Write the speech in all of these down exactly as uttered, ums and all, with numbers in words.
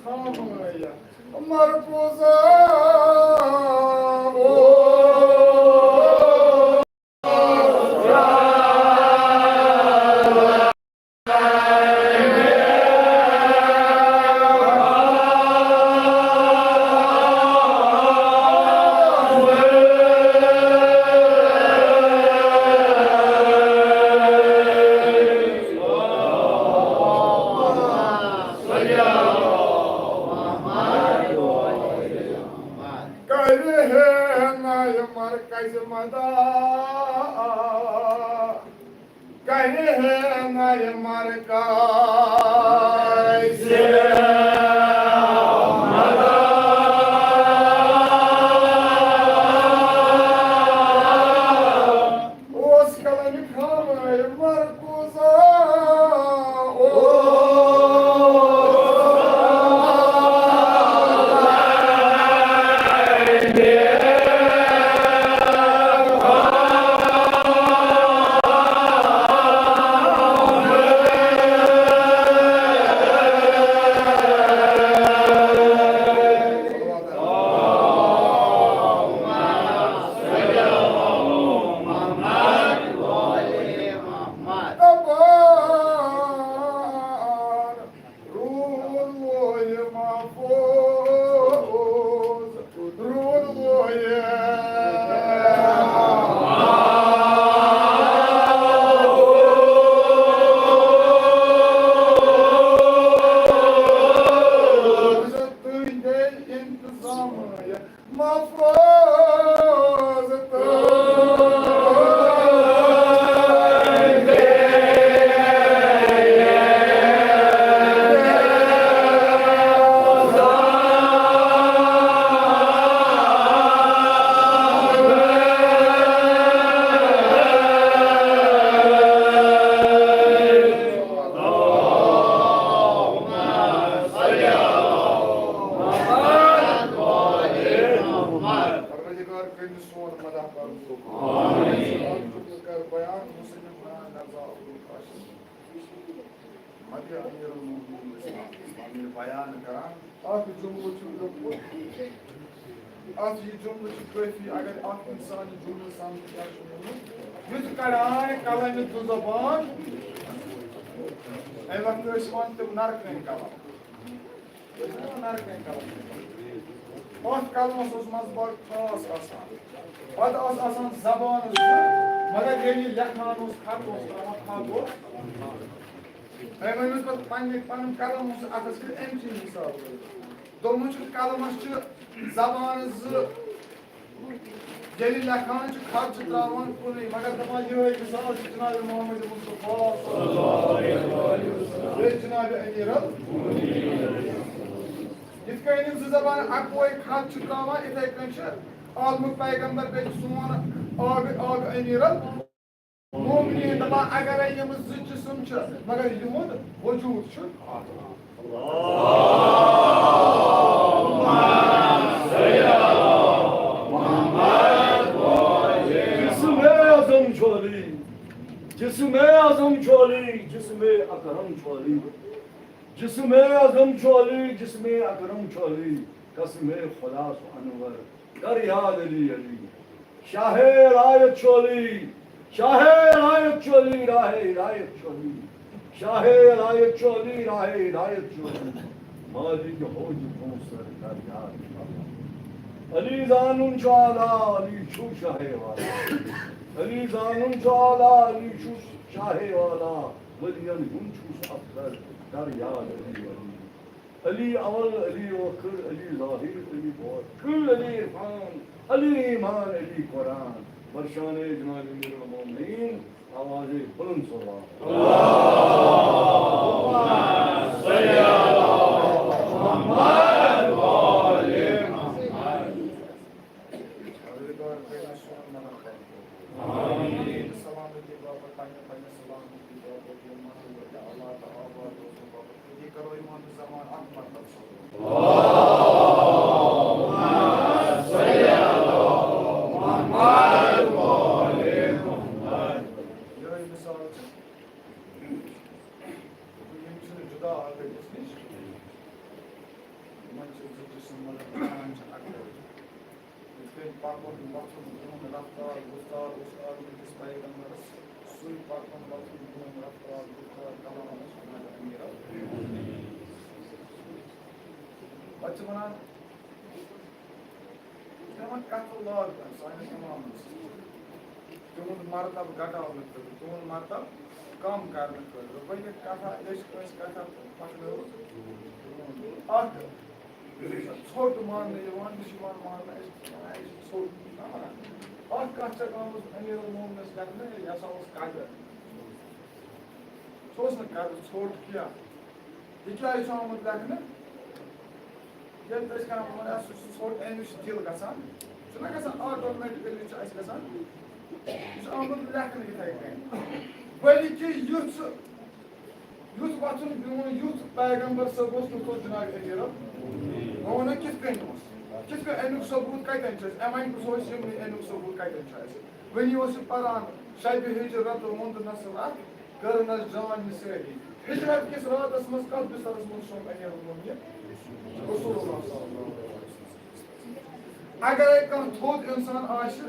خاموش مرکوزہ۔ کرِ ہے نایہِ مرکز مدد، کرِ ہے نایہِ مرکز مدد۔ اوس قلمِ خاموش مرکوزہ، اوس۔ روح لوح محفوظ، روح لوح محفوظ۔ تُہۍ گٔے انتظام۔ محفوظ تُہٕنٛدِ۔ پروردگار کٔرِنۍ سون مدد کرُن قبول۔ آمین۔ آز خطبہٕ کر بیان مصنف مولانا مرزا عبدالقاسم، مدِ امیر المومنین عثمان، امیر بیان کران۔ اکھ جملہٕ چھُ لیوٚکھمُت، اکھ یہِ جملہٕ چھُ کٲفی، اگر اکھ انسان یہِ جملہٕ سمجھِ کیٛاہ چھُ ووٚنمُت۔ یُتھ کڑان قلمِ دُ زبان، امہِ وقتہٕ ٲسۍ یِوان تِم نرقٲنۍ قلم۔ نرقٲنۍ قلم۔ اَتھ قلمَس اوس منٛزٕ باگ خاص آسان۔ پَتہٕ ٲس آسان زبان زٕ، مگر ییٚلہِ یہِ لیکھان اوس، خط اوس ترٛاوان، خط اوس۔ أمۍ أمِس پَتہٕ پنٛنہِ، پَنُن قلم اوس اَتھَس کیُتھ، أمۍ سٕنٛدِ حسابہٕ کٔرِتھ۔ دوٚپمُت چھُ، قلمَس چھِ زبان زٕ۔ ییٚلہِ لیکھان چھِ، خط چھِ ترٛاوان کُنُے، مگر دَپان یِہوٚے مثال چھِ جناب محمد مصطفیٰ صلی اللہ علیہ وسلم۔ بیٚیہِ جناب امیر ال-، یِتھ کٔنۍ یِم زٕ زبان اکوے خط چھِ ترٛاوان، یِتھَے کٔنۍ چھِ عالمُک پیغمبر بیٚیہِ سون آغ، آغ امیر ال-، مومنین دپان، اگرے یِم زٕ جسم چھِ، مگر یِہُنٛد وجود چھُ اکھ۔ جسم اعظم چھُ علی، جسم اعظم چھُ علی، جسم اکرم چھُ علی۔ جسم اعظم چھُ علی، جسم اکرم چھُ علی، قسم خدا چھُ انور۔ کر یاد علی علی۔ شاہ عنایت چھُ علی، شاہ عنایت چھُ علی، راہ ہدایت چھُ علی۔ شاہ عنایت چھُ علی، راہ ہدایت چھُ علی۔ مالک حوض کوثر کر یاد علی۔ علی زانُن چھُ اعلیٰ، علی چھُ شاہ والا۔ علی زانُن چھُ اعلیٰ، علی چھُ شاہ والا۔ ولیَن ہُنٛد چھُس افضل، کر یاد علی علی۔ علی اول، علی ٲخر، علی ظاہر، علی باطن، علی عرفان، علی ایمان، علی قرآن۔ برشان جناب امیر المومنین، آواز بلند صلوات۔ آمین۔ سلامتی باپتھ، پننہِ، پننہِ سلامتی باپتھ، یِم مطلب اللہ تعالیٰ آباد روزنہٕ باپتھ، یہِ کرو یِمن تہِ زمان اکھ مرتبہ صلوات۔ یِہوٚے مثال چھِ۔ یِم چھِنہٕ جُدا اکھ أکِس نِش۔ منٛز چھِ زٕ جسم، مگر پانہٕ چھِ اَکٕے۔ یِتھ کٔنۍ پَکُن وۄتھُن، یِہُنٛد رفتار گُفتار اوس آدم کِس پیغمبرس، سُے پَکُن وۄتھُن، یِہُنٛد رفتار گُفتار کلام اوس جناب امیر المؤمنین۔ پَتہٕ چھِ وَنان، تِمن کتھٕ لاگ سٲنِس اِمامس۔ تِہُنٛد مرتبہٕ گٹاونہٕ خٲطرٕ، تِہُنٛد مرتبہٕ کم کرنہٕ خٲطرٕ۔ ؤنِتھ کتھا، أسۍ کٲنٛسہِ کتھا پکنٲوٕکھ۔ اکھ ژھوٚٹ ماننہٕ یِوان، یہِ چھُ یِوان ماننہٕ، أسۍ چھِ وَنان، یہِ چھُ ژھوٚٹ۔ اکھ کتھ چھےٚ آمٕژ امیر المومنس کرنہٕ، یہِ ہسا اوس قدر۔ سُہ اوس نہٕ قدر ژھوٚٹ کینٛہہ۔ یہِ کیٛازِ چھُ آمُت لیکھنہٕ؟ ییٚلہِ تہِ أسۍ کانٛہہ وَنان، سُہ چھُ ژھوٚٹ، اَمہِ نِش چھُ دِل گژھان۔ چھُنہ گژھان، آٹومیٹِکلی چھُ اَسہِ گژھان۔ یہِ چھُ آمُت لیکھنہٕ یِتھَے کٔنۍ۔ بٔلکہِ یُتھ، یُتھ وۄتھُن بِہُن، یُتھ پیغمبر صٲب اوس، تیُتھ اوس جناب امیٖرَن۔ وۄنۍ وَنو کِتھ کٔنۍ اوس؟ کِتھ کٔنۍ؟ اَمیُک ثبوٗت کَتٮ۪ن چھُ اَسہِ؟ اَمہِ وَنہِ پرٛژھو أسۍ یِمنٕے، اَمیُک ثبوٗت کَتٮ۪ن چھُ اَسہِ؟ وٕنی اوس یہِ پَران، شَبِ ہِجرت ووٚن تہٕ نصرت۔ کٔرنَس جان نثٲری۔ ہجرت کِس راتَس منٛز کَتھ بسترَس منٛز شۄنٛگ امیر المومنین؟ رسول اللہ صلی اللہ علیہ وسلم۔ اگرے کانٛہہ تھوٚد اِنسان آسہِ،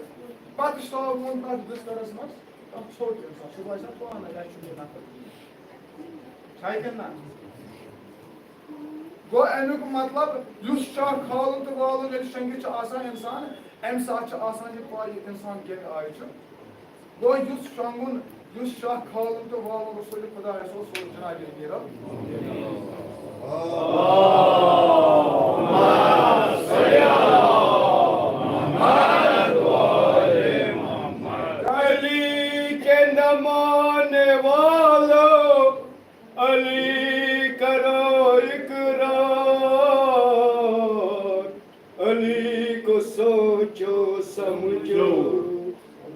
پَتہٕ شۄنٛگُن تَتھ بسترَس منٛز کانٛہہ ژھوٚٹ اِنسان، سُہ باسہِ ہا پانَے، اَسہِ چھُنہٕ یہِ نفر۔ چھا کِنہٕ نہ؟ گوٚو اَمیُک مطلب، یُس شاہ کھالُن تہٕ والُن ییٚلہِ شۄنٛگِتھ چھُ آسان اِنسان، اَمہِ ساتہٕ چھُ آسان یہِ پَے، یہِ اِنسان کَمہِ آیہِ چھُ۔ گوٚو یُس شۄنٛگُن، یُس شاہ کھالُن تہٕ والُن رسول خدایَس اوس، سُہ اوس جناب امیٖر ال۔ علی کے نہ ماننے والو، علی کرو اقرار، علی کو سوچو سمجھو،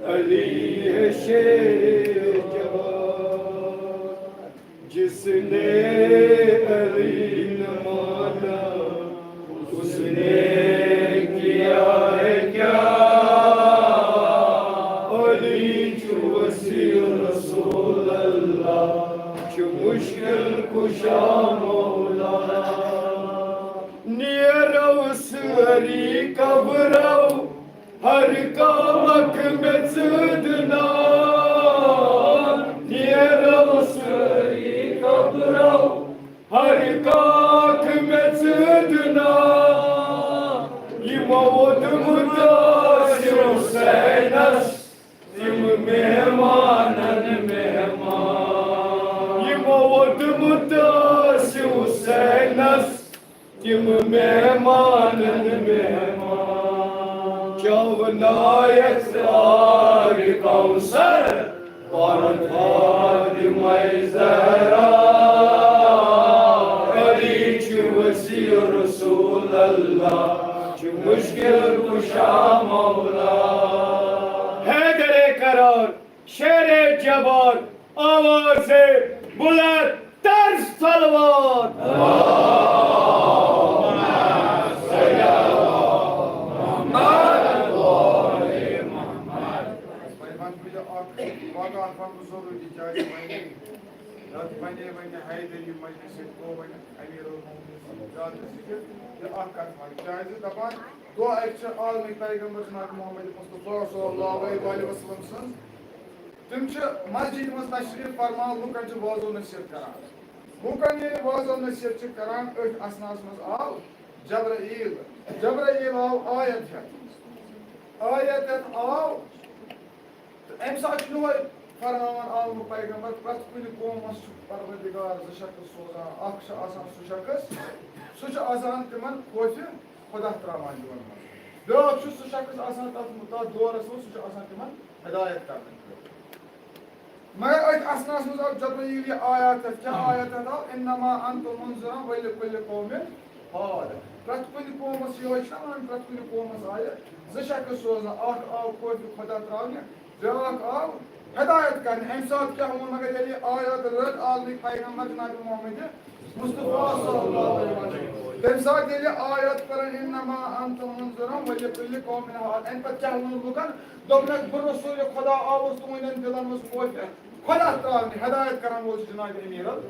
علی ہے شیر جوان۔ جس نے علی نہ مانا، اس نے کیا ہے کیا؟ علی چھُ وسیع رسول اللہ، چھُ مشکل کشا مولا۔ نیرو سٲری قبرو، ہر کانٛہہ اکھ میٚژ دِنان۔ نیرو سٲری قبرو، ہر کانٛہہ اکھ میٚژ دِنان۔ یِمو ووٚنمُت آسہِ حسینس، تِم مہمانن مہمان۔ یِمو ووٚنمُت آسہِ حسینس، تِم مہمانن مہمان۔ چاونایس آبِ کوثر، پرد فاطمہ زہرا۔ علی چھُ وسیع رسول اللہ، چھُ مشکل کشا مولا۔ حیدر کرار، شیر جبار، آواز بلند تر صلوات۔ وۄنۍ وَنہٕ بہٕ یہِ اَکھ واقعہٕ اَکھ وَنہٕ بہٕ ضروٗری، کیٛازِ وۄنۍ یَتھ وَنے وۄنۍ حیدری مجلس سۭتۍ گوٚو وۄنۍ امیر المومنین سُنٛد زیادٕ ذِکِر۔ یہِ اَکھ کَتھ وَنہٕ، کیٛازِ دَپان دۄہ اَکہِ چھِ عالمٕکۍ پیغمبر جناب محمد مصطفیٰ صلی اللہ علیہ وآلہ وسلم سٕنٛز تِم چھِ مسجدِ منٛز تشریٖف فرما، لُکن چھِ وعظ و نصیحت کران۔ لُکن ییٚلہِ وعظ و نصیحت چھِ کران، أتھۍ اثناہس منٛز آو جبرائیل۔ جبرائیل آو آیت ہٮ۪تھ۔ آیت ہٮ۪تھ آو، تہٕ اَمہِ ساتہٕ چھُ یِہوٚے فرماوان آمُت پیغمبر، پرٛٮ۪تھ کُنہِ قومس چھُ پروردگار زٕ شخص سوزان۔ اکھ چھُ آسان سُہ شخص، سُہ چھُ آسان تِمن خوفِ خدا ترٛاوان دِلن منٛز۔ بیٛاکھ چھُ سُہ شخص آسان تتھ، تتھ دورس منٛز، سُہ چھُ آسان تِمن ہدایت کرنہٕ خٲطرٕ۔ مگر أتھۍ اثناہس منٛز آو جبرائیل یہِ آیات ہٮ۪تھ۔ کیٛاہ آیات ہٮ۪تھ آو؟ "انما انت منذر ولکل قوم ہاد۔" پرٛٮ۪تھ کُنہِ قومس یِہوٚے چھُنہ ونان، پرٛٮ۪تھ کُنہِ قومس آیہِ زٕ شخص سوزنہٕ، اکھ آو خوفِ خدا ترٛاونہِ، بیٛاکھ آو ہدایت کرنہِ۔ اَمہِ ساتہٕ کیٛاہ ووٚن؟ مگر ییٚلہِ یہِ آیات رٔٹ عالمٕکۍ پیغمبر جناب محمد مصطفیٰ صلی اللہ علیہ وسلم، تَمہِ ساتہٕ ییٚلہِ آیات پَران، "انما انت منذر ولکل قوم ہاد"، اَمہِ پَتہٕ کیٛاہ ووٚن لُکَن؟ دوٚپنَکھ، "بہٕ رسول خدا آوُس تُہٕنٛدٮ۪ن دِلَن منٛز خوفِ خدا ترٛاونہِ، ہدایت کرن وول چھُ جناب امیر ال۔"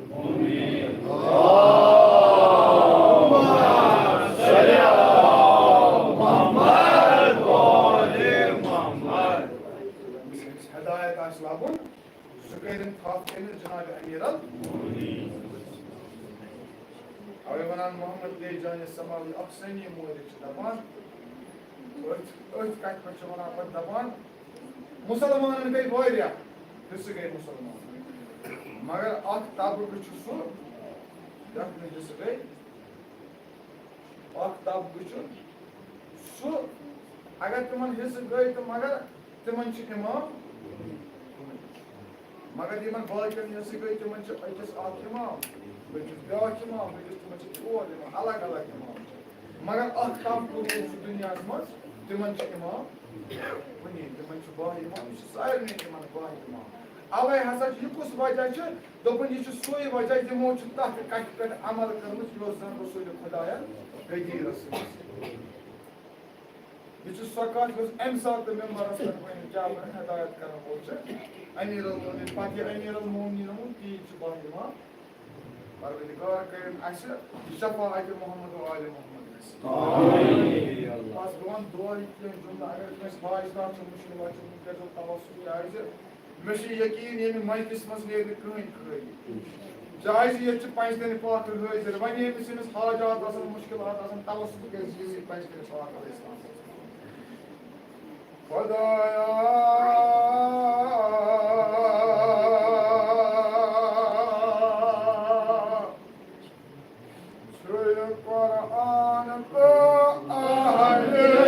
تۄہہِ وَنان محمد علی جانِ سماوی افسٲنی مورِ چھِ دَپان، أتھۍ، أتھۍ کَتھِ پٮ۪ٹھ چھِ وَنان پَتہٕ دَپان، مُسلمانَن گٔے واریاہ، حِصہٕ گٔے مُسلمان، مگر اَکھ طبقہٕ چھُ سُہ، یَتھ نہٕ حِصہٕ گٔے، اَکھ طبقہٕ چھُ سُہ، اگر تِمَن حِصہٕ گٔے تہٕ مگر تِمَن چھِ اِمام، مگر یِمَن باقیَن حِصہٕ گٔے، تِمَن چھِ أکِس اَکھ اِمام، بیٚکِس بیٛاکھ اِمام، بیٚکِس تِمَن چھِ ژور اِمام، الگ الگ اِمام چھِ۔ مگر اَکھ طبقہٕ روٗد سُہ دُنیاہَس منٛز، تِمَن چھِ اِمام کُنی، تِمَن چھِ باہ اِمام، یہِ چھِ سارنٕے تِمَن باہ اِمام۔ اَوَے ہسا چھُ یہِ کُس وجہ چھُ؟ دوٚپُن، یہِ چھُ سُے وجہ، یِمو چھُ تَتھ کَتھِ پٮ۪ٹھ عمل کٔرمٕژ، یۄس زَن رسول خۄدایَن غدیٖرَس ٲس۔ یہِ چھُ سۄ کَتھ، یۄس اَمہِ ساتہٕ تہٕ ممبرَس پٮ۪ٹھ وۄنۍ کیٛاہ وَنان، ہدایت کران وول چھُ امیر المومنین۔ پَتہٕ یہِ امیر المومنین ووٚن، تی چھُ باہ اِمام۔ پروردگار کٔرِن اَسہِ شفاعت محمد و آل محمد نصیب۔ آمین۔ بس بہٕ وَنہٕ دۄہے کینٛہہ جملہٕ، اگر کٲنٛسہِ حاجتہ چھُ، مُشکِلات چھِ، وٕنکٮ۪س چھُ توسل، کیٛازِ مےٚ چھُ یقیٖن، ییٚمہِ مجلسہِ منٛز نیرِ نہٕ کٕہٕنۍ خٲلی۔ کیٛازِ ییٚتہِ چھِ پنجتن پاکھ حٲضِر۔ وۄنۍ ییٚمِس، ییٚمِس حاجات آسن، مُشکِلات آسن، توسل گژھِ یِیِن پنجتن پاکھ علیہ السلام۔ خۄدایا، چھُ یہِ قرآن تہٕ اہل بیت۔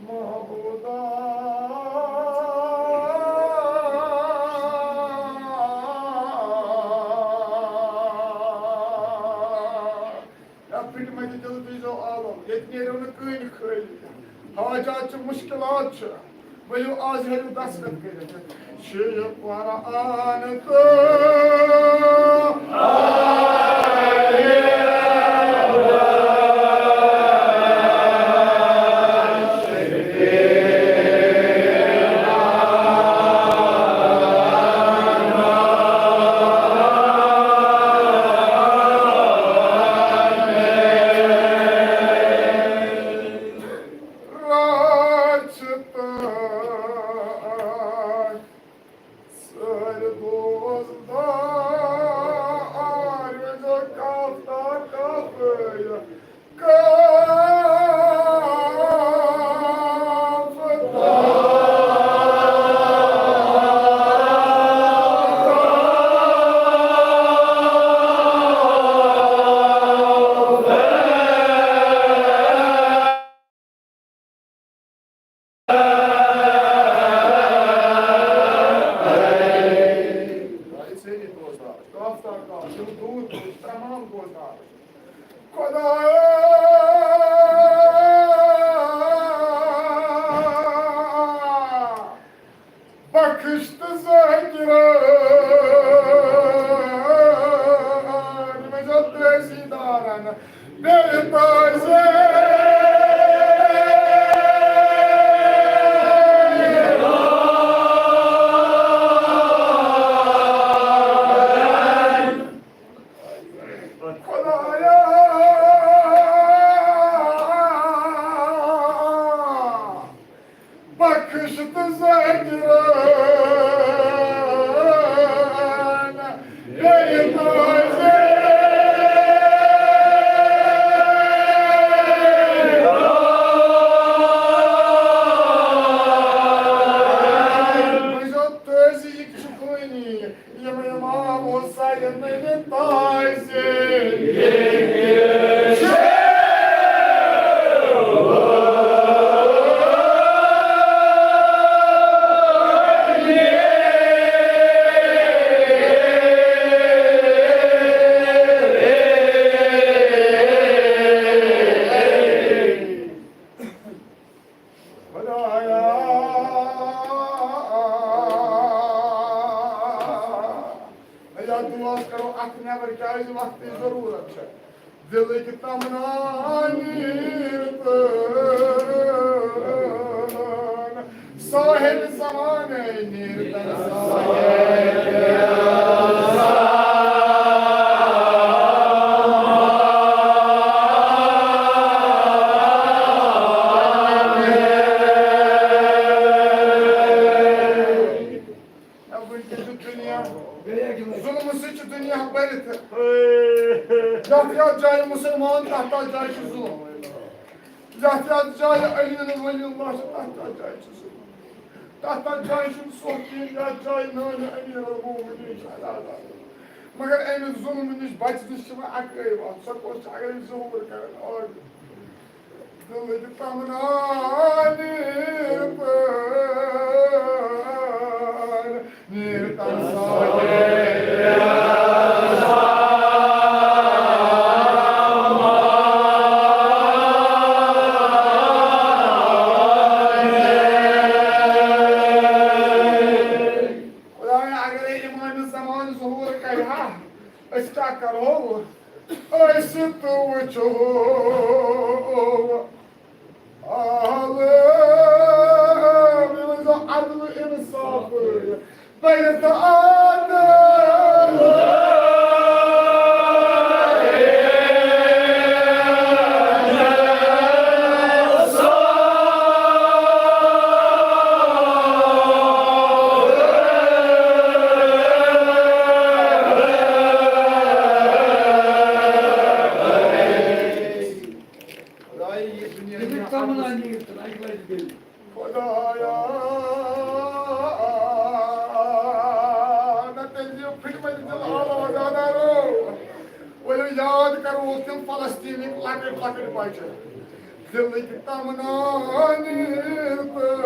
محبوبا، یا پھٹمتہِ دِلہٕ دیٖزیو عالم، ییٚتہِ نیرِو نہٕ کٕہٕنۍ خٲلی۔ حاجات چھِ، مُشکِلات چھِ، ؤلِو آز ہیٚیِو دستخط کٔرِتھ۔ چھِ یہِ قرآن تہٕ رٲژ تہٕ سٲرۍ دوست دار ؤنۍزیو کاف تا کاف یا کاف تا۔ سٲری بوزدار، کاف تا کاف، یِم دوٗر بوزِ، تمام بوزدار۔ خۄدایا، بخش تہٕ ذٲکِران، یِمَن زَن تٲزی دارَن بیٚیہِ تٲزی۔ خۄدایا، بخش تہٕ ذٲکِران، بیٚیہِ تٲزی۔ وٕچھو، تٲزی یہِ چھُ کُنی۔ یِم امام حسینٕنۍ تاج سے خۄدایا، یا دُعاہَس کَرو اَتھ نٮ۪بر، کیٛازِ وقتٕچ ضروٗرت چھےٚ۔ دِلٕکۍ تمنا نیٖرتن، صاحب زمانَے نیٖرتن، صاحب ظلمہٕ سۭتۍ چھُ دُنیا بٔرِتھ۔ یَتھ یَتھ جایہِ مُسلمان، تَتھ تَتھ جایہِ چھُ ظُلُم۔ یَتھ یَتھ جایہِ علی ولی اللہ چھُ، تَتھ تَتھ جایہِ چھُ ظُلُم۔ تَتھ تَتھ جایہِ چھُنہٕ سۄ کِہیٖنۍ، یَتھ جایہِ نانہِ امیر المومنین چھِ عزادار۔ مگر اَمہِ ظُلمہٕ نِش بچنَس چھِ وۄنۍ اَکٕے وَتھ۔ سۄ کۄس چھِ؟ اگر أسۍ ظہوٗر کَرن آز۔ دِلٕکۍ تمنا نیٖرتن، نیٖرتن سارے۔ خدایا، اگرے امام زمان ظہور کرِ ہا، أسۍ کیٛاہ کرو؟ أسۍ تہٕ وٕچھو عالم، یِمن زن عدل انصاف بٔرِتھ عدل۔ خدایا، یہِ دُنیا یہِ چھِ تمنا نیٖرتن اَکہِ لَٹہِ بیٚیہِ۔ خدایا، نہ تیٚلہِ دِیِو پھٕٹمٕتۍ دِل آواز، عزادارو۔ ؤلِو یاد کرو تِم فلسطیٖنٕکۍ لۄکٕٹۍ لۄکٕٹۍ بچہٕ۔ دِلٕکۍ تمنا نیٖرتن۔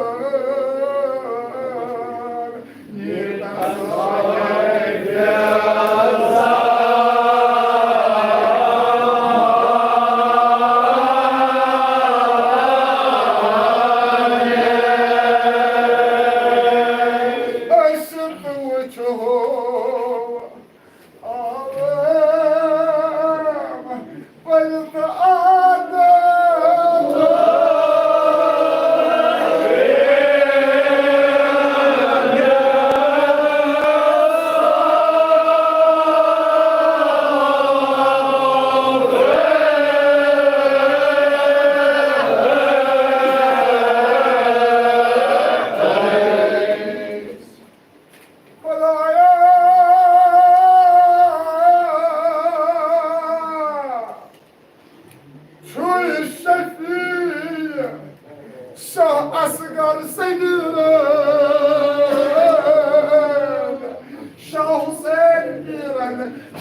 أسۍ تہٕ وٕچھو عالم پٔرِتھ عدل۔ خدایا، چھُے شفیع شاہ اصغر صغیرن، شاہ حسین پیرن،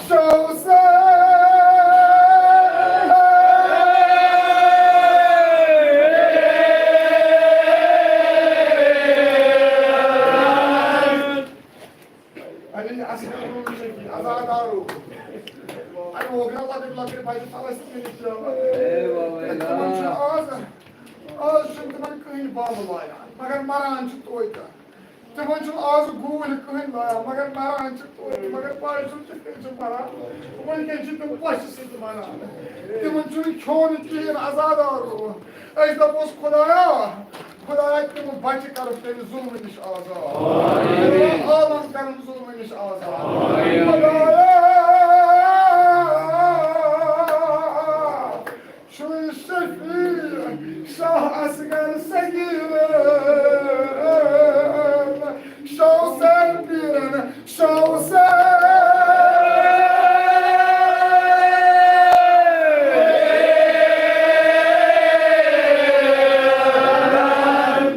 شاہ حسین۔ علی اصغر شفیع، عزادارو۔ اَمہِ ووکرا لۄکٕٹۍ لۄکٕٹۍ بچہٕ فلسطیٖنٕکۍ چھِ۔ اے بابا، تِمن چھُنہٕ آز، آز چھُنہٕ تِمن کٕہٕنۍ بم لایان، مگر مران چھِ توتہِ۔ تِمن چھُنہٕ آز گوٗلۍ کٕہٕنۍ لایان، مگر مران چھِ توتہِ۔ مگر پاے چھُنہٕ کِتھ کٔنۍ چھِ مران۔ وٕنکٮ۪ن چھِ تِم پۄشہِ سۭتۍ مران۔ تِمن چھُنہٕ کھیوٚن کِہیٖنۍ، عزادارو۔ أسۍ دَپوس، خدایا، خدایا، تِم بچہٕ کَرُکھ تَمہِ ظُلمہٕ نِش آزاد۔ آمین۔ عالم کَرُن ظُلمہٕ نِش آزاد۔ آمین۔ خدایا، چھُے شفیع شاہ اصغر صغیرن، شاہ حسین پیرن، شاہ حسین۔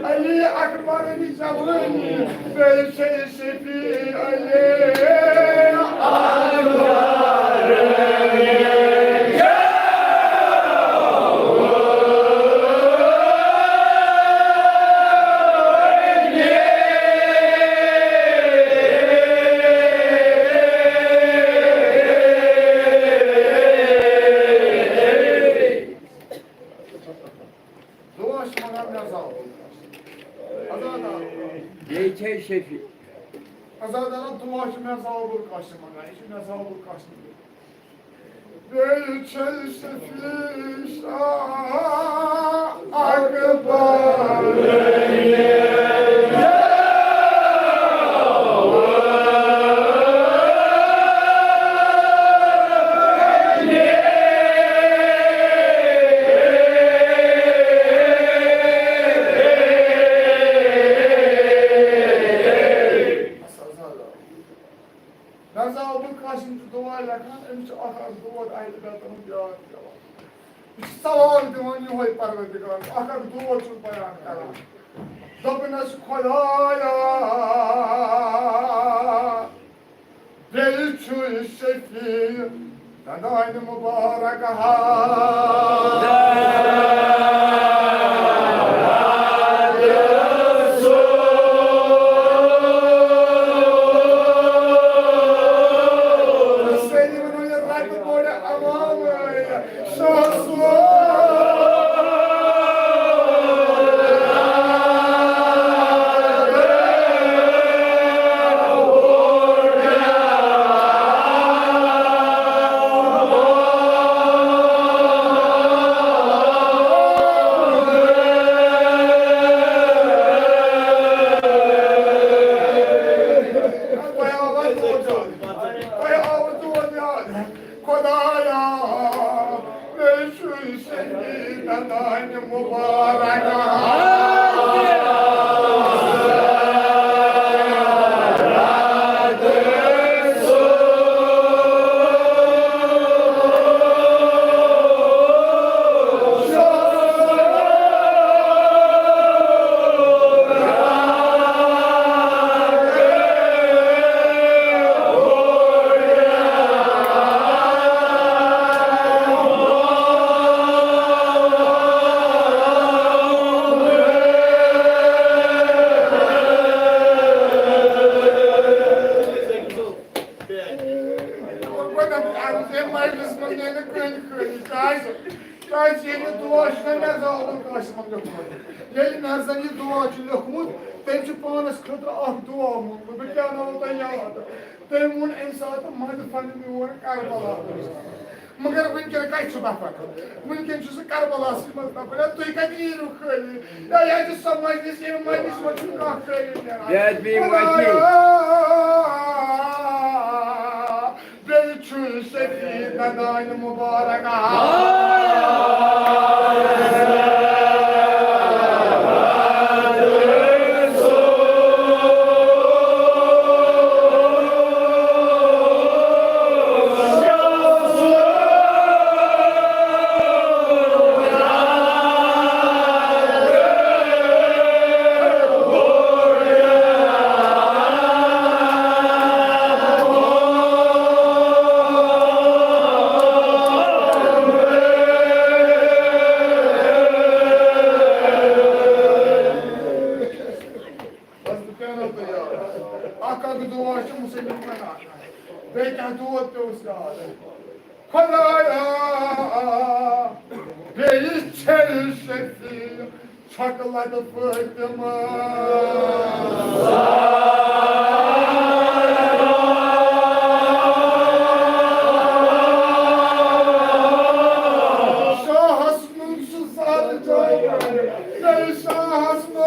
علی اکبر جوانی، بیٚیہِ چھے شفیع علی اکبر۔ دُعا چھِ منٛگان مےٚ زاو۔ عزادار۔ بیٚیہِ چھے شفیع۔ عزادارا، دُعا چھِ مےٚ زاو بُل قاسم منٛگان۔ یہِ چھِ مےٚ زاو بُل قاسم۔ بیٚیہِ چھے شفیع شاہ اکبر۔ مرزا ابوالقاسم چھُ دُعا لیکھان، أمِس چھُ اکھ اکھ دود اہلِ بیتَن ہُنٛد یاد پٮ۪وان۔ یہِ چھُ سوال دِوان یِہوٚے پروردگار، اکھ اکھ دود چھُس بیان کران۔ دوٚپنَس، خۄدایا، بیٚیہِ چھُے شفیع ددانہِ مُبارک ہا۔ سٲری وَنو یہِ رَبہِ بوٚڑ عوام۔ خۄدایا، بیٚیہِ چھُے شہیٖد دانہِ مُبارک۔ اور گۄڈٕ عرض، ییٚمہِ مجلس منٛز نیرِ نہٕ کٕہٕنۍ خٲلی۔ کیٛازِ؟ کیٛازِ ییٚلہِ دُعا چھُ نہ مرزا ابوالقاسمن لیوٚکھمُت، ییٚلہِ مرزن یہِ دُعا چھُ لیوٚکھمُت، تٔمۍ چھُ پانس خٲطرٕ اکھ دُعا مونٛگمُت۔ بہٕ کیٛاہ ناوو تۄہہِ یاد؟ تٔمۍ ووٚن، "اَمہِ ساتہٕ منٛدٕ پھنٛدٕ میون کربلا۔" مگر وٕنکٮ۪ن کتہِ چھُ نفر؟ وٕنکٮ۪ن چھُ سُہ کربلاسٕے منٛز نفر۔ یا تُہۍ کتہِ نیٖرِو خٲلی؟ یا یہِ چھِ سۄ مجلس، ییٚمہِ مجلس منٛز چھُنہٕ کانٛہہ خٲلی نیران۔ یہِ آسہِ بیٚیہِ وۄتھی۔ خۄدایا، بیٚیہِ چھُ شفیع دانہِ مُبارک۔ بس بہٕ پیٛارو تۄہہِ یاد۔ اکھ اکھ دُعا چھُ مُسلِم کران۔ بیٚیہِ کانٛہہ دود پیوٚوُس یاد؟ خۄدایا، بیٚیہِ چھے شفیع چھۄکہٕ لَدٕ فٲطمہ۔ شاہَس منٛز سُہ زال جان، بیٚیہِ شاہَس منٛز۔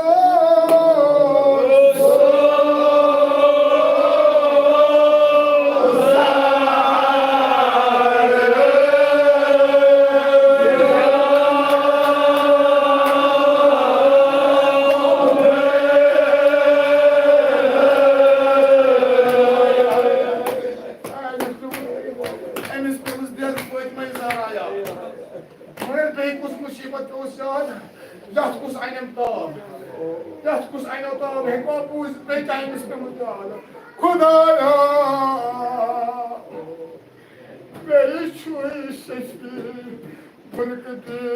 أمِس پیوٚمُت بے فٲطمہ زہرا یاد۔ مگر بیٚیہِ کُس مُصیٖبت اوس یاد؟ یَتھ کُس اَنٮ۪م تاب؟ یَتھ کُس اَنٮ۪م تاب؟ ہیٚکوا بوٗزِتھ؟ بیٚیہِ کیٛاہ أمِس پیوٚمُت یاد؟ خۄدایا، بیٚیہِ چھُے شفیع برکتی۔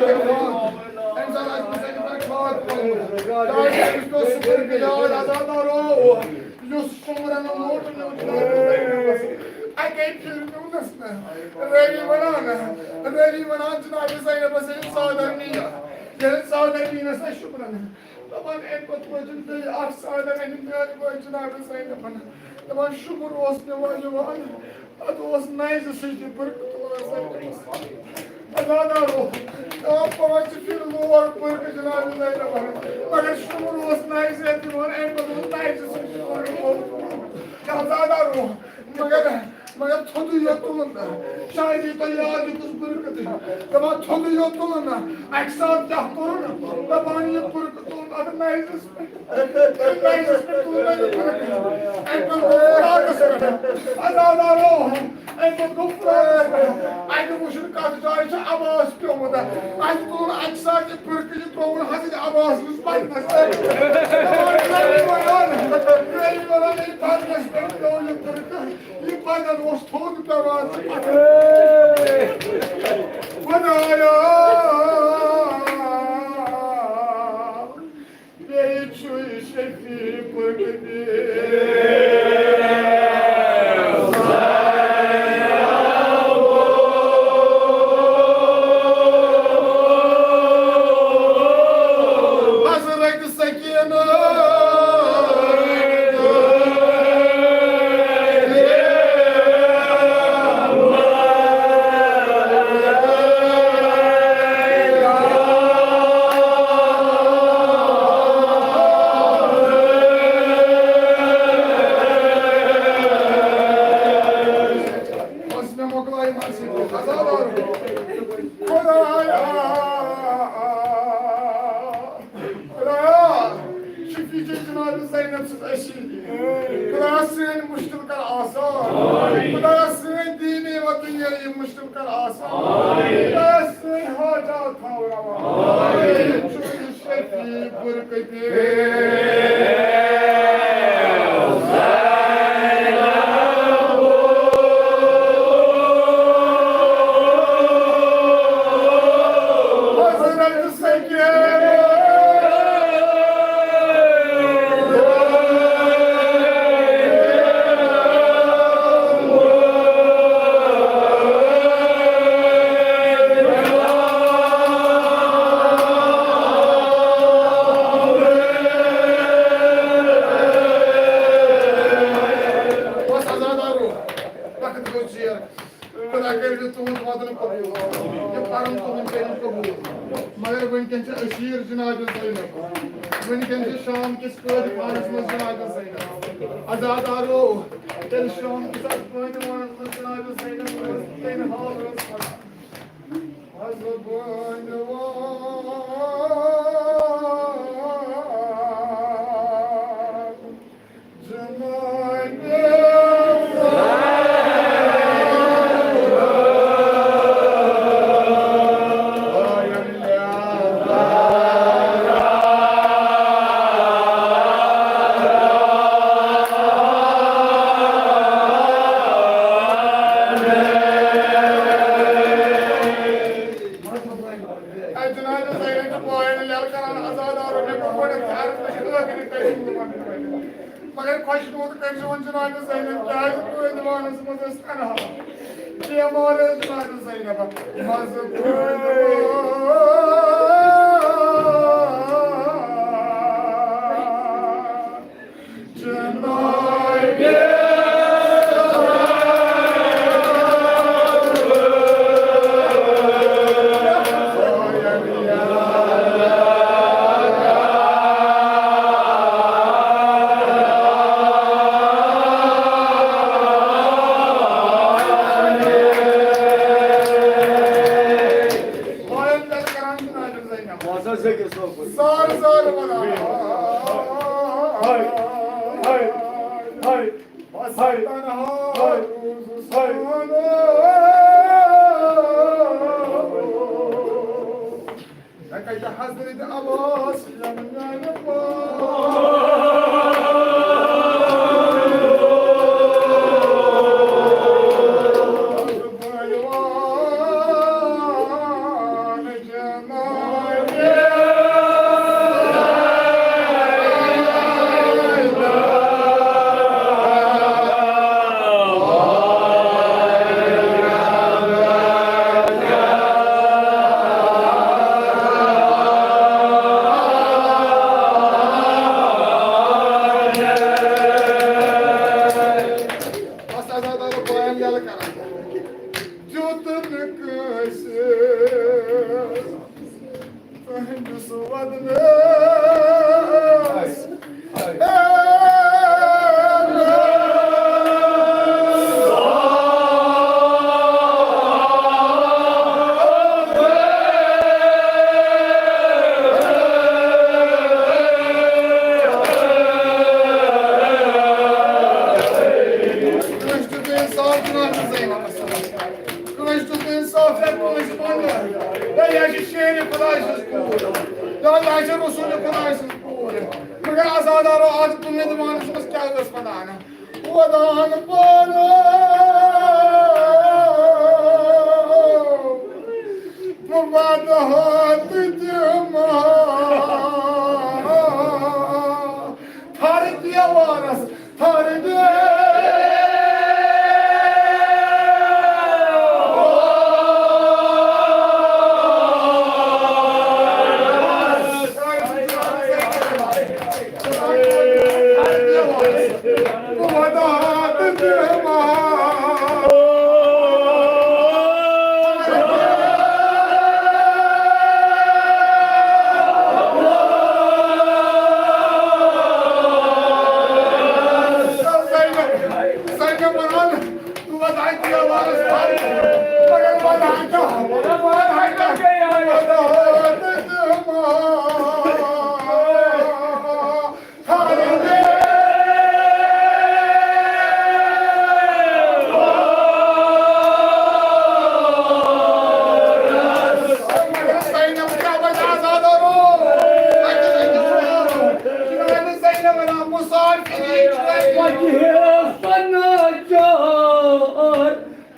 أمۍ زَن آسہِ مُسلِم پٮ۪ٹھ کھاد کوٚرمُت۔ یا چھُ أمِس پیوٚو سُہ پھِرکہٕ یاد، عذاب ما رو۔ یُس سُمرَن لوٚٹ نیوٗ جناب زینبَس۔ اَکے پھِرِ نیوٗنَس نہٕ۔ رٲوی وَنان، رٲوی وَنان جناب زینبَس ییٚلہِ ژادر نِیہِ، ییٚلہِ ژادر نِیہِ نَس نہ شُمرَن۔ دَپان، اَمہِ پَتہٕ وٲتِن بیٚیہِ اَکھ سادَن أنِم میٛانہِ مٲلۍ جِناب زینَبَن۔ دَپان، شُکُر اوس مےٚ وۄنۍ یِوان، پَتہٕ اوس نَیہِ زٕ سۭتۍ یہِ بُرکہٕ تُلان زینَبَس۔ عزادارو، دَپان، پانٛژِ پھِرِ لوگ بُرکہٕ جِناب زینَبَن، مگر شُکُر اوس نَیہِ زٕ یَتھ یِوان، اَمہِ پَتہٕ اوس نَیہِ زٕ سۭتۍ یہِ بُرکہٕ لوگمُت۔ عزادارو، مگر مگر تھوٚدُے یوت تُلُن نہ۔ شاید یی تۄہہِ یاد، یہِ کُس بُرکہٕ تُہۍ۔ دَپان تھوٚدُے یوت تُلُن نہ۔ اَکہِ ساتہٕ کیٛاہ کوٚرُن؟ دَپان یہِ بُرکہٕ تُلُن اَتھ نَیزَس پٮ۪ٹھ۔ نَیزَس پٮ۪ٹھ تُلُن نہ یہِ بُرکہٕ۔ اَمہِ پَتہٕ گوٚو فراقَس پٮ۪ٹھ۔ عزادارو، اَمہِ پَتہٕ گوٚو فراقَس پٮ۪ٹھ۔ اَتہِ وٕچھُن کَتھ جایہِ چھُ عباس پیوٚمُت۔ اَتہِ تُلُن اَکہِ ساتہٕ یہِ بُرکہٕ، یہِ ترٛووُن حضرت عباس نِس بدنَس پٮ۪ٹھ۔ دَپان، نبی وَنان، نبی وَنان، ییٚلہِ بدنَس پٮ۪ٹھ پیوٚو یہِ بُرکہٕ۔ یہِ بدن اوس تھوٚد پٮ۪وان تہٕ پتھر۔ خۄدایا، بیٚیہِ چھُے شفیع قربی۔ حضرت سکینہ۔ بس مےٚ مۄکلایہِ مسجد۔ عزادار۔ خۄدایا۔ خۄدایا، شفیع جناب زینب سٕنٛز أسی۔ خۄدایا، سٲنۍ مُشکِل کر آسان۔ خۄدایا، سٲنۍ دیٖنی و دُنیٲیی مُشکِل کر آسان۔ خۄدایا، سٲنۍ حاجات تھاو روا۔ شفیع برکتی۔ بس عزادارو، وقت گوٚو ژیر۔ خۄدا کٔرِنۍ تُہُنٛد وعدٕ قبوٗل۔ یہِ پَرُن تُہُنٛد کٔرِنۍ قبوٗل۔ مگر وٕنکٮ۪ن چھِ أسیٖر جناب زینب۔ وٕنکٮ۪ن چھِ شام کِس قٲدِ خانَس منٛز جناب زینب۔ عزادارو، تیٚلہِ شام کِس اَتھ قٲدِ خانَس منٛز جناب زینب روزِ تیٚلہِ حال روزِ پَران۔ اے جناب زینب چھِ پویَن یَلہٕ کران، عزادارو، مےٚ کوٚر گۄڈٕنٮ۪تھ عرض، مےٚ چھِ ٲخری تٔمِس۔ مگر خۄش روٗد کٔرۍ زیون جناب زینب، کیٛازِ پٲدوانَس منٛز ٲس تنہا۔ بیمار ٲس جناب زینب، مَزٕ پٲدوان۔ زار زار ونان۔ ہاے، ہاے، ہاے، ہاے، ہاے۔ مےٚ کَتہِ حضرت عباس یَنہٕ میٛانہِ پاس۔ آز کُنہِ زمانس منٛز کیٛاہ ٲس ودان؟ ودان پانہٕ ودان تہِ دِمہٕ ہا تھر دیوارس، تھر دیوارس۔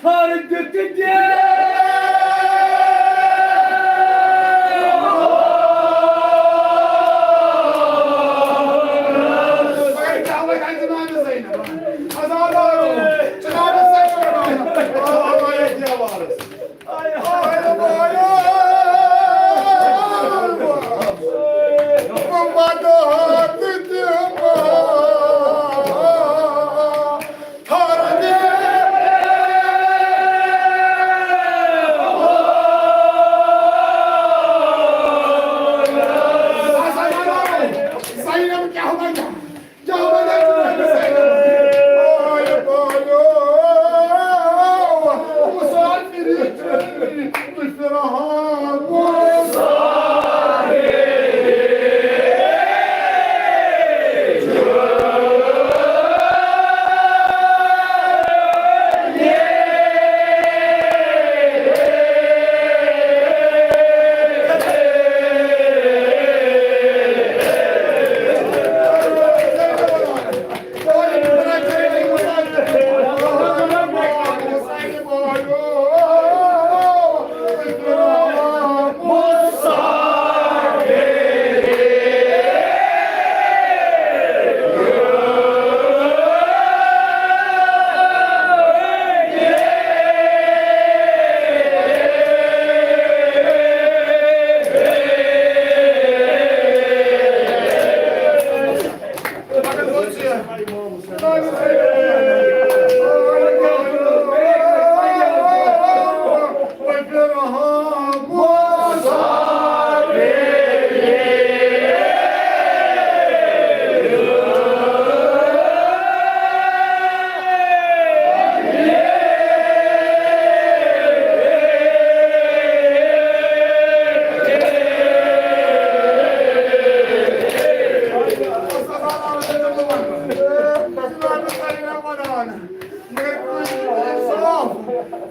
تھر دیُت دے۔ مگر کٲنٛسہِ چھُنہٕ انصاف۔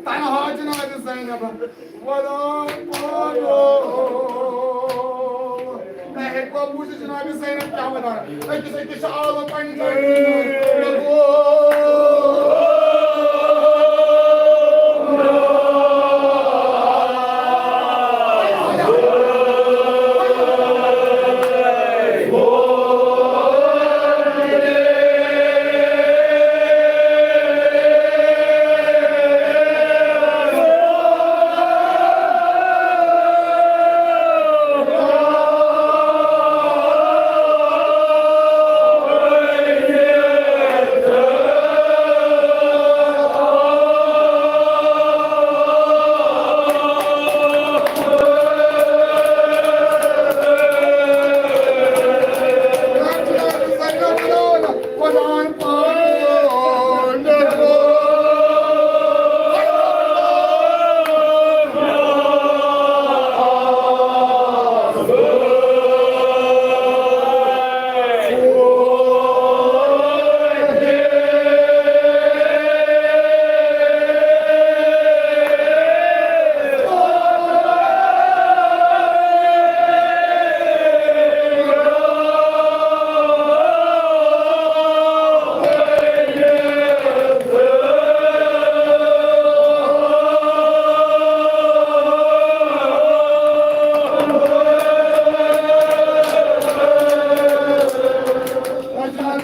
تنہا جناب زینب ودان پانو۔ تۄہہِ ہیٚکوا بوٗزِتھ جناب زینب کیٛاہ ودان؟ أکِس أکِس چھُ آلو پننہِ جایہِ۔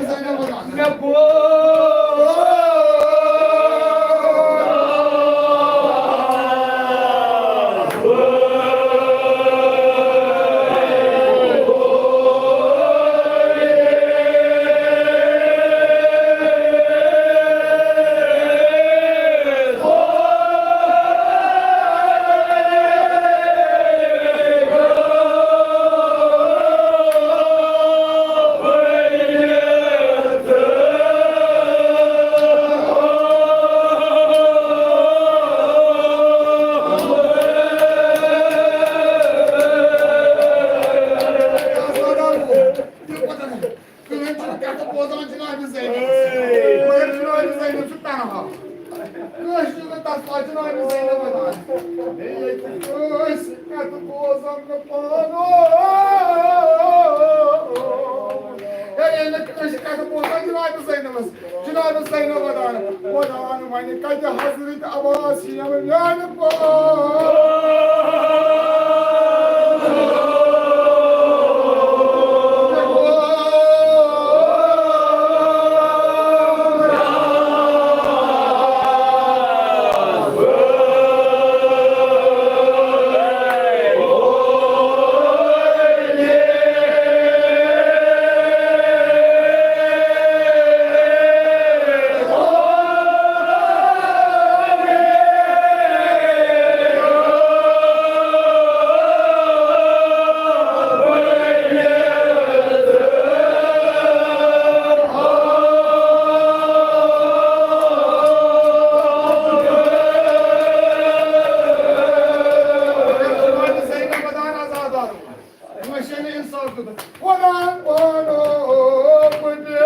مےٚ گوٚو۔ کٕہٕنۍ چھُنہٕ کَتھٕ بوزان جنابِ زینبَس۔ مگر جنابِ زینب چھُ تنہا۔ کٲنٛسہِ چھُنہٕ تَس پَتہٕ جنابِ زینب وَنان۔ ہے، ییٚتہِ کٲنٛسہِ کَتھٕ بوزان نہٕ پانہٕ۔ ہے، ییٚلہِ نہٕ کٲنٛسہِ کَتھٕ بوزان جنابِ زینبَس۔ جناب سینہ ودان، ودان وَنہِ کَتہِ حضرت عباس یِم میانہِ پاس۔ مٔشیٖنہٕ اِنصاف دیُت۔ قرآن پانو پٔٹھۍ۔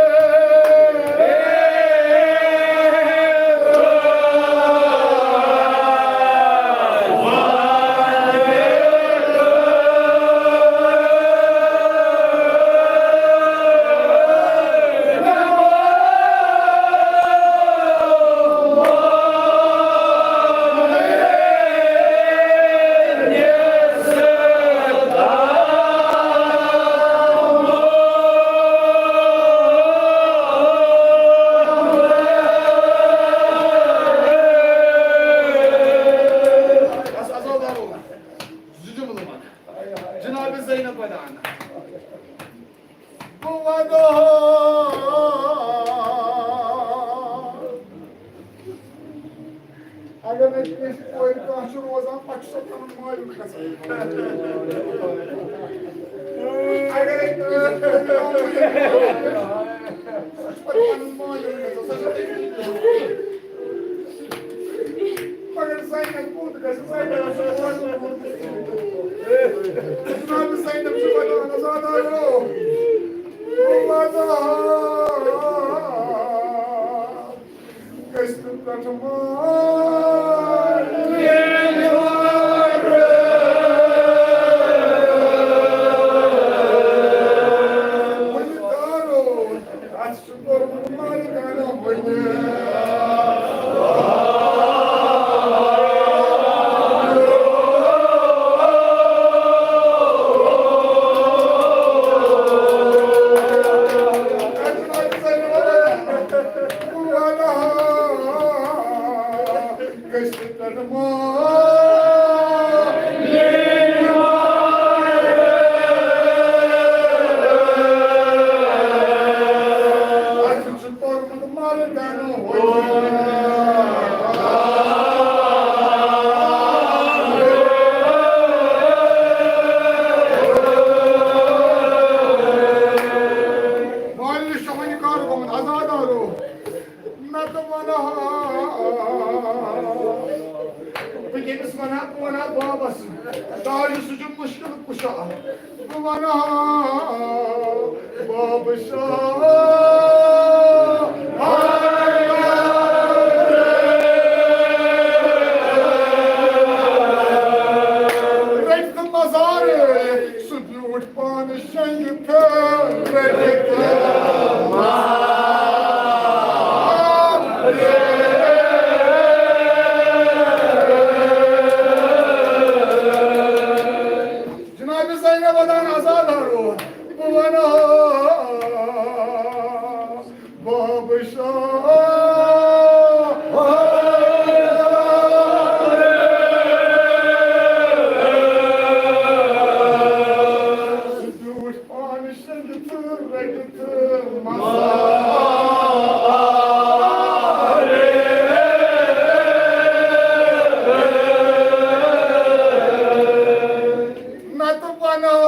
بس، عزیزو، زٕ جملہٕ وَنہٕ۔ جناب زینب ودان۔ بہٕ وَنہٕ ہا، اگر نہٕ کٲنٛسہِ کورِ کانٛہہ چھُ روزان، پَتہٕ چھُ سۄ پَنُن مٲلِک گژھان۔ اگر نہٕ کٲنٛسہِ کورِ کانٛہہ چھُ روزان، سۄ چھِ پَتہٕ پَنُن مٲلِک گژھان، سۄ چھِ تٔمِس مگر زینب کوٚت گژھِ؟ زینب چھُ روزُن۔ جناب زینب چھِ ودان، عزادارو۔ ودان۔ قسط پٮ۪ٹھ مال۔ مولوی صٲبُن کار گوٚمُت، عزادارو۔ نتہٕ وَنہٕ ہا۔ بہٕ کٔمِس وَنہٕ ہا؟ بہٕ وَنہٕ ہا بابَس۔ تاج سُہ چھُ مُشکِل کُشا۔ بہٕ وَنہٕ ہا بابہٕ شاہ۔ رٔٹۍ تہٕ مزارٕ۔ سُہ بیوٗٹھ پانہٕ شنٛگہِ پھیوٗر رٔٹِتھ۔ جناب زینب ودان، عزادارو، بہٕ وَنہٕ ہا۔ نتہٕ بناو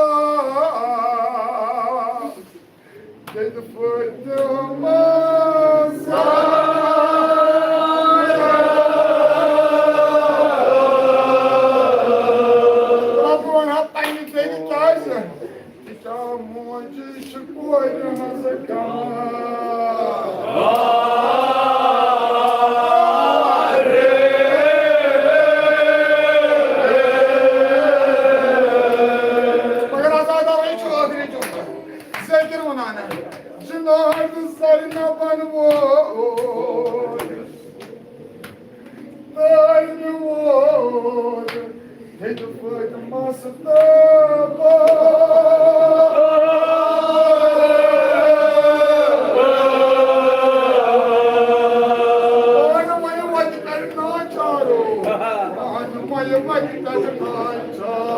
ییٚتہِ فٲطمہ زہرا۔ رۄبہٕ وَنہٕ ہا پننہِ بیٚنہِ کیٛازِ؟ تِکیٛاہ موجی چھِ کورِ ہٕنٛز کانٛہہ۔ مگر عزادارٕے چھُ ٲخری جملہٕ۔ ذٲکِر وَنان، جناب زینبن وول، تٔمۍ وول، ییٚتہِ فٲطمس تہٕ پانہٕ ؤنۍ وَتہِ کَرِ ناچارو۔ پانہٕ ؤنۍ وَتہِ کَرِ ناچارو۔